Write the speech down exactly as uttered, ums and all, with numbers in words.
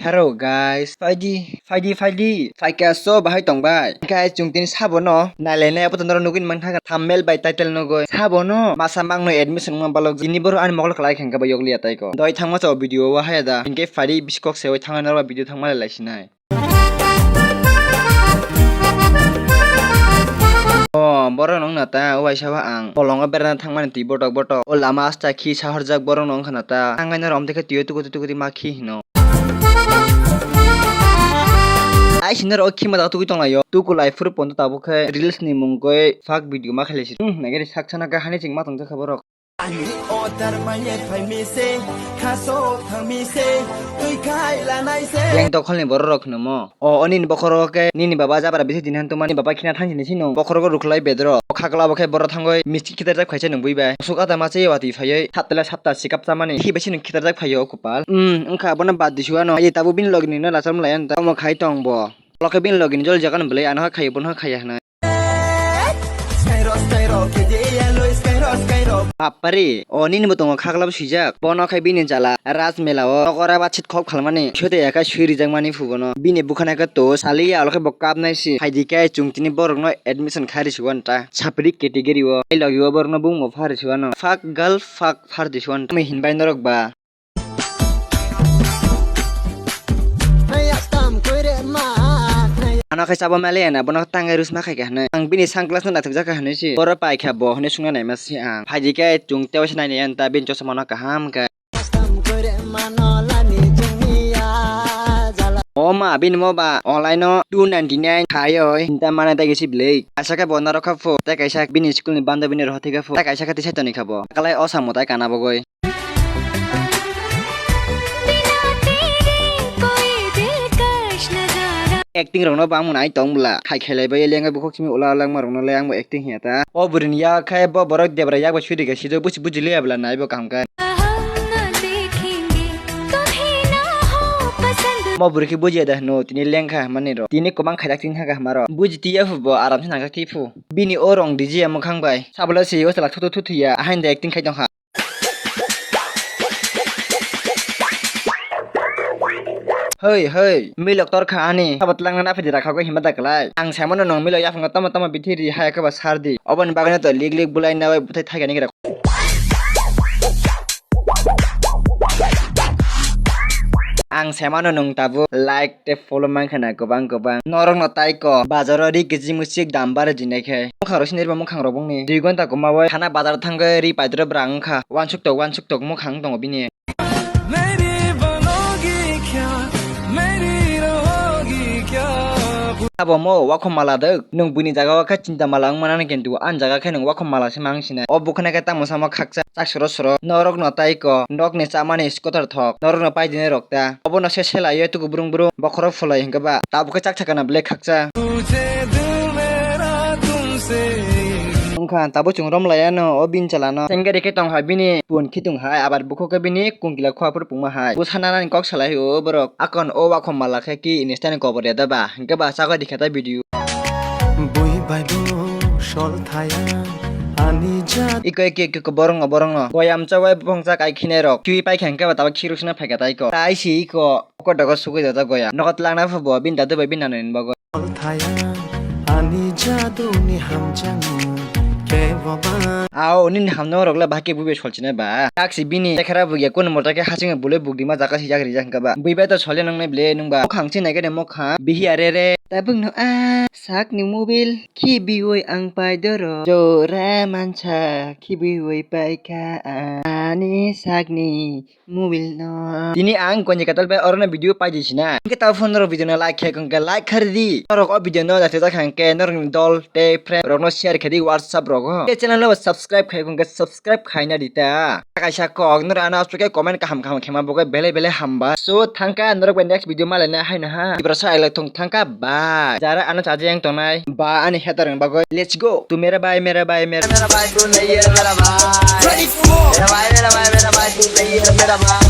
Hello guys, phaidi, phaidi, phaidi, phaikha so bahai tong bai. Guys, chwng tini sabono nailainai abo to norok nugwi mankha thumbnail bai title nugwi. Sabono masa mangno admission wngma balok. Tini borok ani mokol kwlai khe hwnkhe bo yokliya tai ko. Doi thangma chao video o haya da. Hinkhe phaidi biskok se oi thangma norok video thangma lai sinai. O, borok no wngna ta, o waisa o ang bolongo berana thangmani twi botok botok. O lama asta khi sahorjak borok no wngkha na ta. Ang nai norok omtwi khe twi o tuku tuku twi ma khi hino. Ai si norok o khima da tugwi tonglaio. Tuku lai phuru pondo tabuk khe reels ni mung khe fuck video ma khailai si. Hmm, nai khe sak sana khe hani ching ma tong jakha borok. Ani order manye phaimi se, khasok thangmi se, twi khai lanai se. Yang dokholni bororok hwno mo. O, o nini bokhorogo khe nini baba jabra bisi din han tongmani, baba khina thang sini sino. Bokhorogo rukhlai bedro. O khakla bo khe borok thangoi misti khitarjak phaisa nung bui bai. Suk ada ma chai watwi phaioi, saptala sapta sikap chamani. Hi bai sino khitarjak phaio o kopal. Hmm, wngkha bono bad disu ano. Ai tabuk bini logi nino lachar mlai ano ta. Omo khai tong bo. Lokhe bini logi ni jol jagan belai ano ha khaio bono ha khaiya hwnwi. Bapari, o nini bo tongo khaklabo swijak. Bono khe bini jala Raj Mela o nokora ba chit khop khalmani. Sote ya khe swi rijak mani phubono. Bini bwkhana khe to saliya, alo khe bo kapnai si. Phaidi khe chwng tini borokno admission khai risigo anta. Sapri category o. Ai logi o borokno bumung bo pha risigo ano. Fuck girl, fuck pha risigo anta. Tamo hinbai norok ba. Ano khe chabo maliya na, bono tangai rusma khai kha hwnwi. Ang bini sunglass no naithok jak kha hwnwi si. Boro pai kha bo hwnwi sungna naima si ang. Phaidi khe chwng tei waisa nainai anta bini chosma no kaham khe. O ma, bini mo ba online o two ninety nine khaioi. Hinta mana dai gisi belai. Asa khe bo norok kha pho. Tei kaisa bini school ni bando bini roho thai kha pho. Tei kaisa khe tisai toni kha bo. Kalai o samo tai kana bogoi. Acting rok no bangma nai tong bwla. Khai khelai bai lenga bukhuk simi ula langma rok no le ang bo acting hiya ta. O bwrwi ni yak khe bo borok debra yak bai sui rikha sijak busi buji liya bwla nai bo kaham khe. Mo bwrwi khe bujiya da hwno tini lengkha hwnmani rok. Tini kwbang khaijak tini thangkha hwnma rok. Buji tiya phu bo aram se nangjak twi phu. Bini o rong dijiya mwkhang bai. Sabole se o chalak thotho thotho ya. Ahaini de acting khai tongkha. Hoi, hoi, milok torkha ani. Sabo twlangna naphidi rakha khe himba da kwlai. Ang saimano nwng milok yaphango tamo tamo bithi ri hai khe ba sar di. Oboni bagwino to lik lik bulai nawi bwthai thaigani gra. Ang saimano nwng tabuk like tei follow mankha na kwbang kwbang. Norokno tai ko bazaro ri kisi musik dam bare dinai khe. Mwkhang rok sinirba mwkhang rok bongni. Dui gonta kwmawi thana bazar thangwi ri paidoro bwrang wngkha. Wansuk tok wansuk tok mwkhang tongo bini. Abo mo wakhom mala dok. Nwng buini jaga o khe chinta mala wngmani kintu ani jaga khe nwng wakhom mala se mang sinai. O bukhana khe tamo samo khaksa chak soro soro. Norok no tai ko nok ni chamani scooter thok. Norok no pai dinai rok ta. Obo no se selai ye tuku brung brung bokhorok pholai hinkhe ba. Tabuk khe chak sakana belai khaksa. Wngkha tabuk chwng rom lai ano o bini chala no. Sengari khe tong hai bini pun khitung hai abar bukhuk khe bini kungkila khua phuru pungma hai. Bwsa nanani kok salai o borok. Akon o wakhom mala khe ki insta ni kobor ya da ba. Hinkhe ba chakoi rikha ta video. Bui bai bo sol thaya ani jat. Iko iko iko iko borok no borok no. Goyam chawai bongchak ai khinai rok. Kiui pai kha hinkhe ba tabuk khiruk sina phaikha ta iko. Tai si iko kodogo sugui dada goya. Nogo twlangna phu bo bini dadu bai bini nani ni bagwi. Sol thaya ani jadu ni hamjang kebo ba. Ao nini hamjang rok le bahai khe bui bai sol chinai ba. Taksi bini chekhara bui ya kun morta khe haching bule buk dima jaka si jak rijak hinkhe ba. Bui bai to sole nang nai ble nung ba. Mokhang chinai khe de mokhang. Bihi are re. Tabuk no a sak ni mobile khibiui ang pai doro. Jora mansa khibiui pai kha a. Ani sak ni mobile no. Tini ang konji katal bai oro no video pai di sina. Hinkhe ta phone rok video no like khe kongke like khari di. Norok o video no jaste jakha hinkhe norok ni dol tei friend rok no share khe di WhatsApp rogo. Tei channel no subscribe khai kongke subscribe khaina di ta. Kaisa kok, norok ano aswk khe comment kaham kaham khema bo khe belai belai hamba. So, thangkha norok bai next video malaina haino ha. Tiprasa ailok thung thangkha, bye. Jara ano chaji yang tongnai, ba ani hater ni bagwi. Let's go. Tu mera bhai, mera bhai, mera, mera bhai, tu nahi hai mera bhai. Ready for war. Mera bhai, mera bhai, mera bhai, tu nahi hai mera bhai.